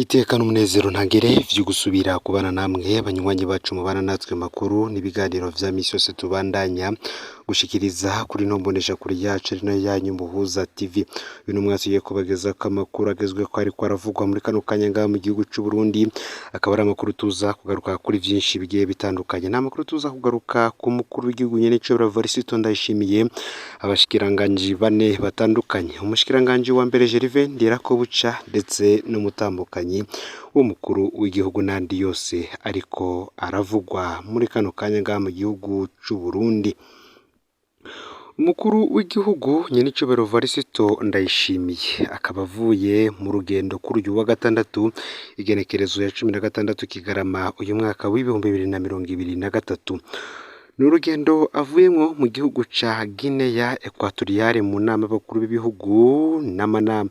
Iteka n'umunezero ntangere vyo gusubira kubana namwe banywanyi bacu mubana natwe makuru n'ibiganiro vya misi yose tubandanya gushikiriza kuri ino mboneshakure yacu ari nayo yanyu Muhuza TV. Uyu ni umwanya tugiye kubagezako amakuru agezweho ariko aravugwa muri kano kanya ngaha mu gihugu c'u Burundi, akaba ari amakuru tuza kugaruka kuri vyinshi bigiye bitandukanye. Ni amakuru tuza kugaruka ku mukuru w'igihugu nyenecubahiro Evariste Ndayishimiye, abashikiranganji bane batandukanye, umushikiranganji wa mbere Gervais Ndirakobuca ndetse n'umutambukanyi w'umukuru w'igihugu n'andi yose ariko aravugwa muri kano kanya ngaha mu gihugu c'u Burundi. Umukuru w'igihugu nyenecubahiro Evariste Ndayishimiye akaba avuye mu rugendo kuri uyu wa gatandatu, igenekerezo ya 16 Kigarama uyu mwaka w'2023. Ni urugendo avuyemwo mu gihugu ca Guinea Equatoriale mu nama y'abakuru b'ibihugu n'amanama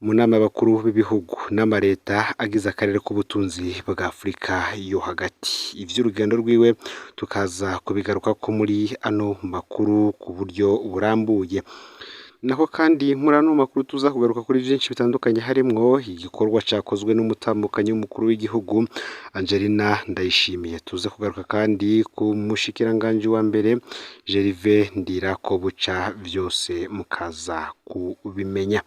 mu nama y'abakuru b'ibihugu n'amareta agize akarere k'ubutunzi bwa Afurika yo hagati. Ivy'urugendo rwiwe tukaza kubigarukako muri ano makuru ku buryo burambuye. Naho kandi muri ano makuru tuza kugaruka kuri vyinshi bitandukanye harimwo igikorwa cakozwe n'umutambukanyi w'umukuru w'igihugu Angelina Ndayishimiye. Tuze kugaruka kandi ku mushikiranganji wa mbere Gervais Ndirakobuca, vyose mukaza kubimenya.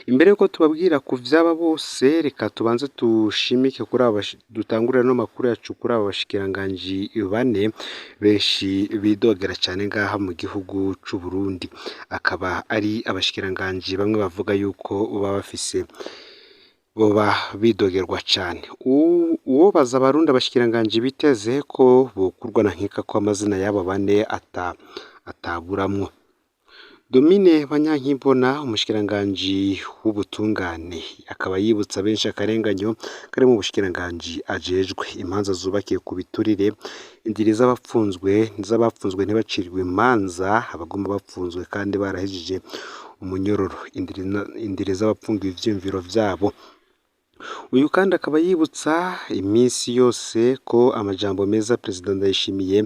Imbere yuko tubabwira ku vyaba bose, reka tubanze tushimike kuri aba, dutangurire ano makuru yacu kuri aba bashikiranganji bane benshi bidogera cane ngaha mu gihugu c'u Burundi. Akaba ari abashikiranganji bamwe bavuga yuko boba bafise boba bidogerwa cane. Uwobaza abarundi abashikiranganji biteze ko bokurwa na nkeka ko amazina y'abo bane ataburamwo. Domine Banyankimbona, umushikiranganji w'ubutungane, akaba yibutsa benshi akarenganyo kari mu bushikiranganji ajejwe, imanza zubakiye ku biturire, indiri z'abapfunzwe ntibacirwe imanza, abaguma bapfunzwe kandi barahejeje umunyororo, indiri z'abapfungiwe ivyiyumviro vyabo. Uyu kandi akaba yibutsa iminsi yose ko amajambo meza Perezida Ndayishimiye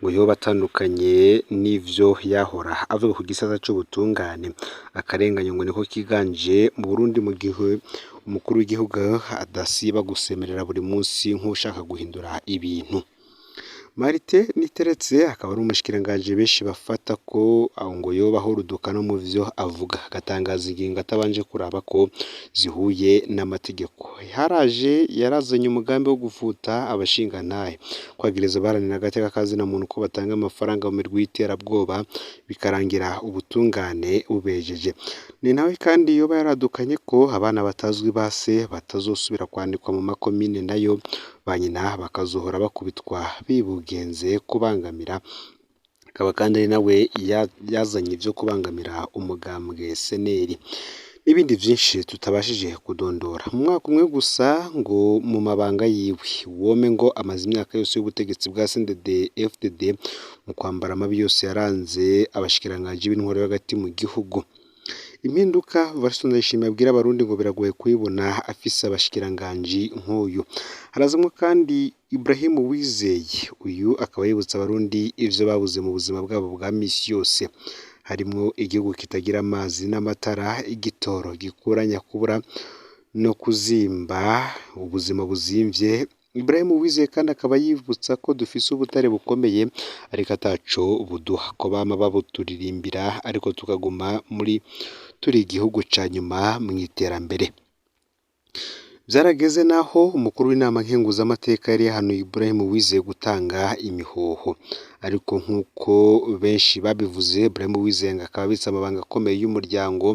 ngo yoba atandukanye n'ivyo yahora avuga ku gisata c'ubutungane. Akarenganyo ngo niko kiganje mu Burundi mu gihe umukuru w'igihugu adasiba gusemerera buri munsi nk'ushaka guhindura ibintu. Martin Niteretse akaba ari umushikiranganji benshi bafata ko ngo yoba ahuruduka no mu vyo avuga, agatangaza ingingo atabanje kuraba ko zihuye n'amategeko. Haraje yarazanye umugambi wo gufuta abashingantahe, kwagiriza abaharanira agateka ka zina muntu ko batanga amafaranga mu mirwi y'iterabwoba, bikarangira ubutungane bubejeje. Ni nawe kandi yoba yaradukanye ko abana batazwi ba se batazosubira kwandikwa mu makomine, nayo ba nyina bakazohora bakubitwa bibugenze kubangamira. Akaba kandi ari nawe yazanye ivyo kubangamira umugambwe seneri n'ibindi vyinshi tutabashije kudondora. Mu mwaka umwe gusa ngo mu mabanga yiwe, wome ngo amaze imyaka yose y'ubutegetsi bwa CNDD FDD mu kwambara amabi yose yaranze abashikiranganji b'intwaro yo hagati mu gihugu. Impinduka Evariste Ndayishimiye abwira abarundi ngo biragoye kuyibona afise abashikiranganji nk'uyu. Harazamwo kandi Ibrahim Uwizeye, uyu akaba yibutsa abarundi ivyo babuze mu buzima bwabo bwa misi yose, harimwo igihugu kitagira amazi n'amatara, igitoro gikuranya kubura no kuzimba, ubuzima buzimvye. Ibrahim Uwizeye kandi akaba yibutsa ko dufise ubutare bukomeye ariko ataco buduha, ko bama babuturirimbira ariko tukaguma muri turi igihugu ca nyuma mw'iterambere. Vyarageze naho umukuru w'inama nkenguzamateka yari yahanuye Ibrahim Uwizeye gutanga imihoho, ariko nk'uko benshi babivuze, Ibrahim Uwizeye ngo akaba abitse amabanga akomeye y'umuryango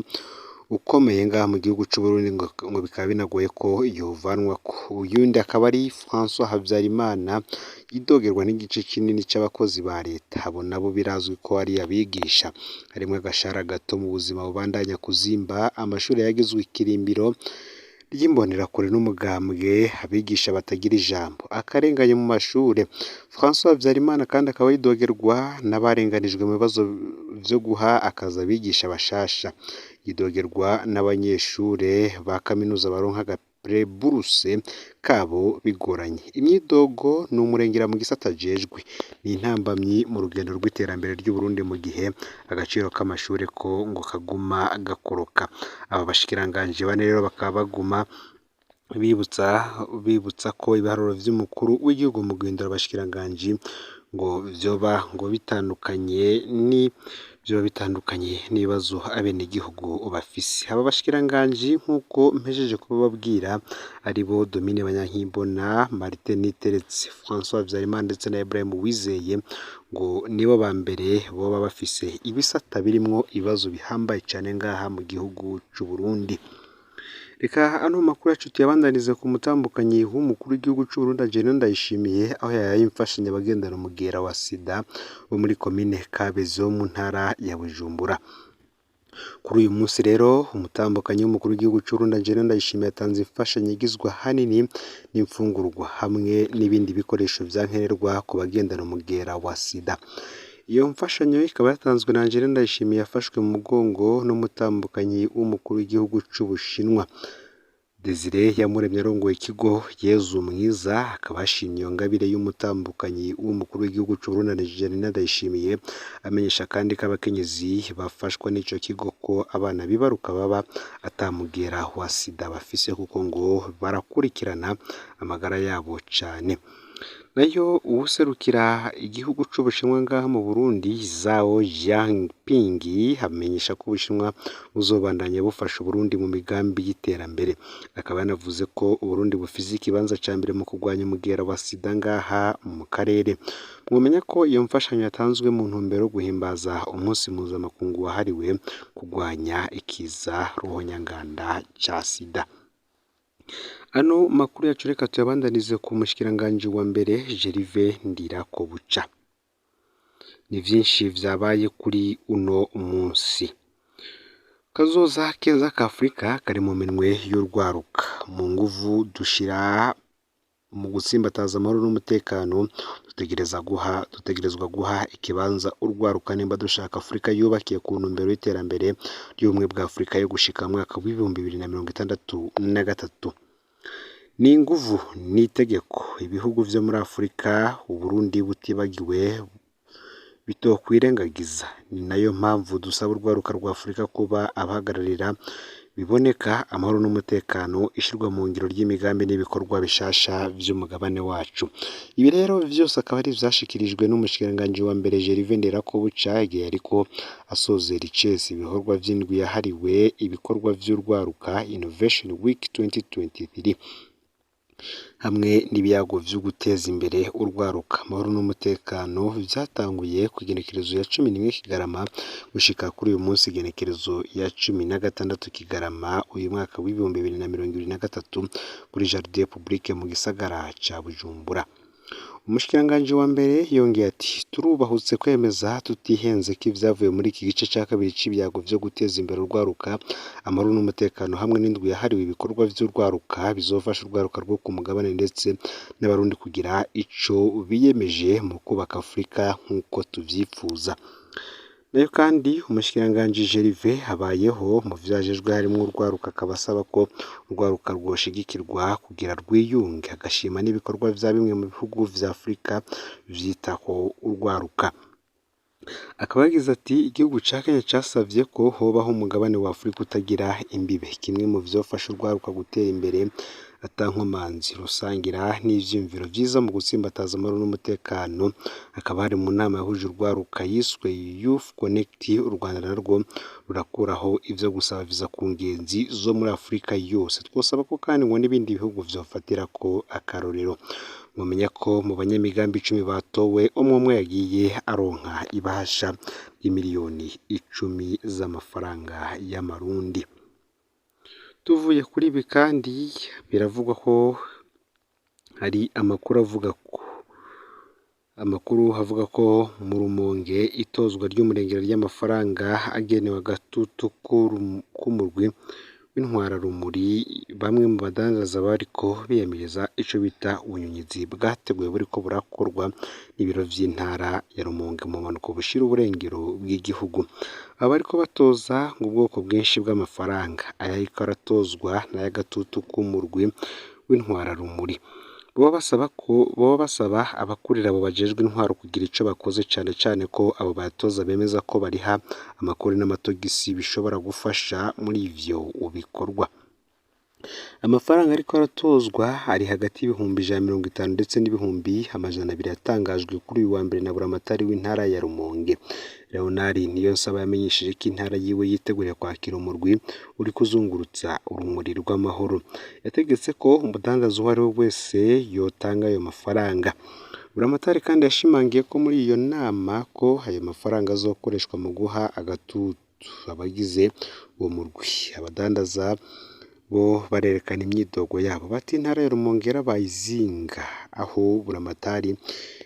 ukomeye ngaha mu gihugu c'u Burundi, ngo bikaba binagoye ko yovanwako. Uyundi akaba ari François Habyarimana, yidogerwa n'igice kinini c'abakozi ba leta, abo nabo birazwi ko ari abigisha, harimwo agashahara gato mu buzima bubandanya kuzimba, amashure yagizwe ikirimbiro ry'imbonerakure n'umugambwe, abigisha batagira ijambo, akarenganyo mu mashure. François Habyarimana kandi akaba yidogerwa n'abarenganijwe mu bibazo vyo guha akazi abigisha bashasha, yidogerwa n'abanyeshure ba kaminuza baronka agapreburuse kabo bigoranye. Imyidogo ni umurengera mu gisata ajejwe, ni intambamyi mu rugendo rw'iterambere ry'Uburundi mu gihe agaciro k'amashure ko ngo kaguma gakoroka. Aba bashikiranganji bane rero bakaba baguma Bibutsa ko ibiharuro vy'umukuru w'igihugu mu guhindura abashikiranganji ngo vyoba ngo bitandukanye ni vyoba bitandukanye n'ibibazo abenegihugu bafise. Aba bashikiranganji, nk'uko mpejeje kubabwira, aribo Domine Banyankimbona, Martin Niteretse, François Habyarimana ndetse na Ibrahim Uwizeye, ngo nibo ba mbere boba bafise ibisata birimwo ibibazo bihambaye cane ngaha mu gihugu c'Uburundi. Reka ano makuru yacu tuyabandanize ku mutambukanyi w'umukuru w'igihugu c'Uburundi Angelina Ndayishimiye, aho yahaye imfashanyo abagendana umugera wa sida bo muri komine Kabezi wo mu ntara ya Bujumbura. Kuri uyu munsi rero, umutambukanyi w'umukuru w'igihugu c'Uburundi Angelina Ndayishimiye yatanze imfashanyo igizwe ahanini n'imfungurwa hamwe n'ibindi bikoresho vya nkenerwa ku bagendana umugera wa sida. Iyo mfashanyo ikaba yatanzwe na Angelina Ndayishimiye, yafashwe mu mugongo n'umutambukanyi w'umukuru w'igihugu c'Ubushinwa. Desire Iyamuremye arongoye ikigo Yezu Mwiza akaba yashimye iyo ngabire y'umutambukanyi w'umukuru w'igihugu c'Uburundi Angelina Ndayishimiye, amenyesha kandi ko abakenyezi bafashwa n'ico kigo ko abana bibaruka baba ata mugera wa sida bafise, kuko ngo barakurikirana amagara yabo cane. Nayo uwuserukira igihugu c'Ubushinwa ngaha mu Burundi, Zhao Jianping, amenyesha ko Ubushinwa buzobandanya bufasha Uburundi mu migambi y'iterambere. Akaba yanavuze ko Uburundi bufise ikibanza ca mbere mu kurwanya umugera wa sida ngaha mu karere. Mwomenya ko iyo mfashanyo yatanzwe mu ntumbero yo guhimbaza umunsi mpuzamakungu wahariwe kurwanya ikiza ruhonyanganda ca sida. Ano makuru yacu reka tuyabandanize ku mushikiranganji wa mbere Gervais Ndirakobuca. Ni vyinshi vyabaye kuri uno munsi. Kazoza keza ka Afurika kari mu minwe y'urwaruka. Mu nguvu dushira mu gutsimbataza amahoro n'umutekano, dutegerezwa guha ikibanza urwaruka nimba dushaka Afurika yubakiye ku ntumbero y'iterambere ry'ubumwe bwa Afurika yo gushika mu mwaka w'2063. Ni inguvu n'itegeko ibihugu vyo muri Afurika, Uburundi butibagiwe, bitokwirengagiza. Ni nayo mpamvu dusaba urwaruka rwa Afurika kuba abahagararira biboneka amahoro n'umutekano, ishirwa mu ngiro ry'imigambi n'ibikorwa bishasha vy'umugabane wacu. Ibi rero vyose akaba ari ivyashikirijwe n'umushikiranganji wa mbere Gervais Nderakobuca igihe yariko asozera icese ibikorwa vy'indwi yahariwe ibikorwa vy'urwaruka Innovation Week 2023 hamwe n'ibiyago vyo guteza imbere urwaruka, amahoro n'umutekano, vyatanguye kw'igenekerezo ya 11 Kigarama gushika kuri uyu munsi igenekerezo ya 16 Kigarama uyu mwaka w'2023 kuri Jardin Public mu gisagara ca Bujumbura. Umushikiranganji wa mbere yongeye ati: "Turubahutse kwemeza tutihenze ko ivyavuye muri iki gice ca kabiri c'ibiyago vyo guteza imbere urwaruka, amahoro n'umutekano hamwe n'indwi yahariwe ibikorwa vy'urwaruka bizofasha urwaruka rwo ku mugabane ndetse n'abarundi kugira ico biyemeje mu kubaka Afurika nk'uko tuvyifuza." Nayo kandi umushikiranganji Gervais abayeho mu vyo ajejwe harimwo urwaruka, akaba asaba ko urwaruka rwoshigikirwa kugira rwiyunge, agashima n'ibikorwa vya bimwe mu bihugu vya Afurika vyitaho urwaruka. Akaba yagize ati: "Igihugu ca Kenya casavye ko hobaho umugabane wa Afurika utagira imbibe, kimwe mu vyofasha urwaruka gutera imbere ata nkomanzi, rusangira n'ivyiyumviro vyiza mu gutsimbataza amahoro n'umutekano." Hakaba hari mu nama yahuje urwaruka yiswe Youth Connect. U Rwanda narwo rurakuraho ivyo gusaba viza ku ngenzi zo muri Afurika yose. Twosaba ko kandi ngo n'ibindi bihugu vyofatirako akarorero. Mwomenya ko mu banyamigambi 10 batowe, umwe umwe yagiye aronka ibahasha y'imiliyoni 10 z'amafaranga y'amarundi. Tuvuye kuri ibi kandi, biravugwa ko hari amakuru avuga ko mu Rumonge itozwa ry'umurengera ry'amafaranga agenewe agatutu k'umurwi w'intwararumuri, bamwe mu badandaza bariko biyamiriza ico bita ubunyunyizi bwateguwe buriko burakorwa n'ibiro vy'intara ya Rumonge mu bumanuko bushira uburengero bw'igihugu. Aba bariko batoza ngo ubwoko bwinshi bw'amafaranga, ayariko aratozwa n'ay'agatutu k'umurwi w'intwararumuri. Boba basaba abakurira abo bajejwe intwaro kugira ico bakoze, cane cane ko abo batoza bemeza ko bariha amakori n'amatagisi bishobora gufasha muri ivyo bikorwa. Amafaranga ariko aratozwa ari hagati y'150,000 ndetse n'200,000 yatangajwe kuri uyu wa mbere na buramatari w'intara ya Rumonge. Leonard Niyonsaba yamenyesheje ko intara yiwe yiteguriye kwakira umurwi uri kuzungurutsa urumuri rw'amahoro. Yategetse ko umudandaza uwo ari we wese yotanga ayo mafaranga. Buramatari kandi yashimangiye ko muri iyo nama ko ayo mafaranga azokoreshwa mu guha agatutu abagize uwo murwi. Abadandaza bo barerekana imyidogo yabo bati intara ya Rumonge yarabaye izinga aho buramatari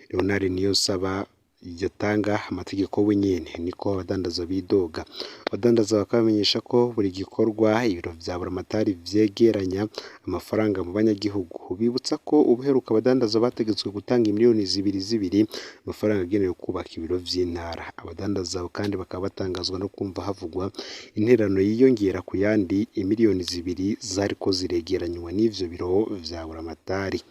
Leonard Niyonsaba yatanga amategeko we nyene, niko abadandaza bidoga. Abadandaza bakabamenyesha ko buri gikorwa ibiro vya buramatari vyegeranya amafaranga mu banyagihugu. Bibutsa ko ubuheruka abadandaza bategetswe gutanga imiliyoni zibiri zibiri amafaranga agenewe kubaka ibiro vy'intara. Abadandaza kandi bakaba batangazwa no kumva havugwa intererano yiyongera ku yandi imiliyoni zibiri zariko ziregeranywa n'ivyo biro vya buramatari.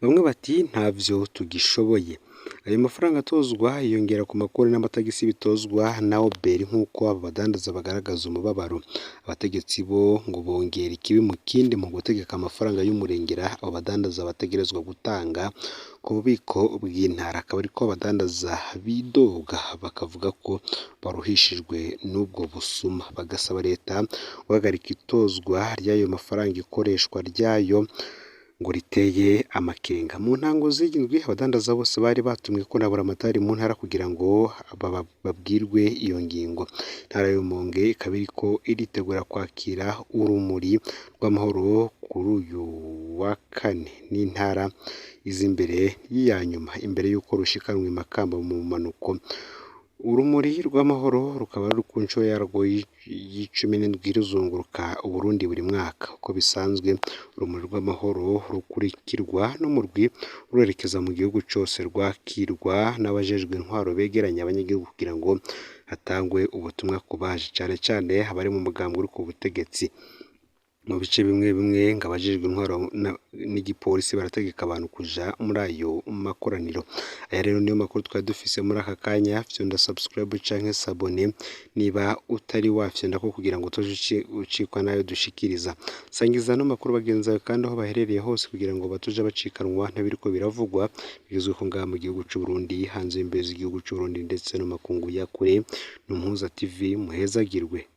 Bamwe bati ntavyo tugishoboye. Ayo mafaranga atozwa yiyongera ku makori n'amatagisi bitozwa na Oberi nk'uko abo badandaza bagaragaza umubabaro. Abategetsi bo ngo bongera ikibi mu kindi mu gutegeka amafaranga y'umurengera abo badandaza bategerezwa gutanga ku bubiko bw'intara. Akaba ariko abadandaza bidoga bakavuga ko baruhishijwe n'ubwo busuma, bagasaba leta guhagarika itozwa ry'ayo mafaranga ikoreshwa ryayo ngo riteye amakenga. Mu ntango z'iyi ndwi abadandaza bose bari batumwe ko na buramatari mu ntara kugira ngo babwirwe iyo ngingo. Intara ya Rumonge ikaba iriko iritegura kwakira urumuri rw'amahoro kuri uyu wa kane n'intara iza imbere y'iya nyuma imbere y'uko rushikanwa i Makamba mu manuko. Urumuri rw'amahoro rukaba ruri ku nshuro yarwo y'17 ruzunguruka Uburundi buri mwaka. Uko bisanzwe urumuri rw'amahoro rukurikirwa n'umurwi rurerekeza mu gihugu cose rwakirwa n'abajejwe intwaro begeranya abanyagihugu kugira ngo hatangwe ubutumwa ku baje, cane cane abari mu mugambwe uri ku butegetsi. Mu bice bimwe bimwe ngo abajejwe intwaro n'igipolisi barategeka abantu kuja muri ayo makoraniro. Aya rero niyo makuru twari dufise muri aka kanya. Fyonda subscribe canke s'abonner niba utari wafyondako kugira ngo utoje ucikwa n'ayo dushikiriza. Sangiza ano makuru bagenzi bawe kandi aho baherereye hose kugira ngo batoje bacikanwa n'ibiriko biravugwa bigezweho ngaha mu gihugu c'Uburundi, hanze y'imbibe z'igihugu c'Uburundi ndetse no mu makungu ya kure. Ni Umuhuza TV, muhezagirwe.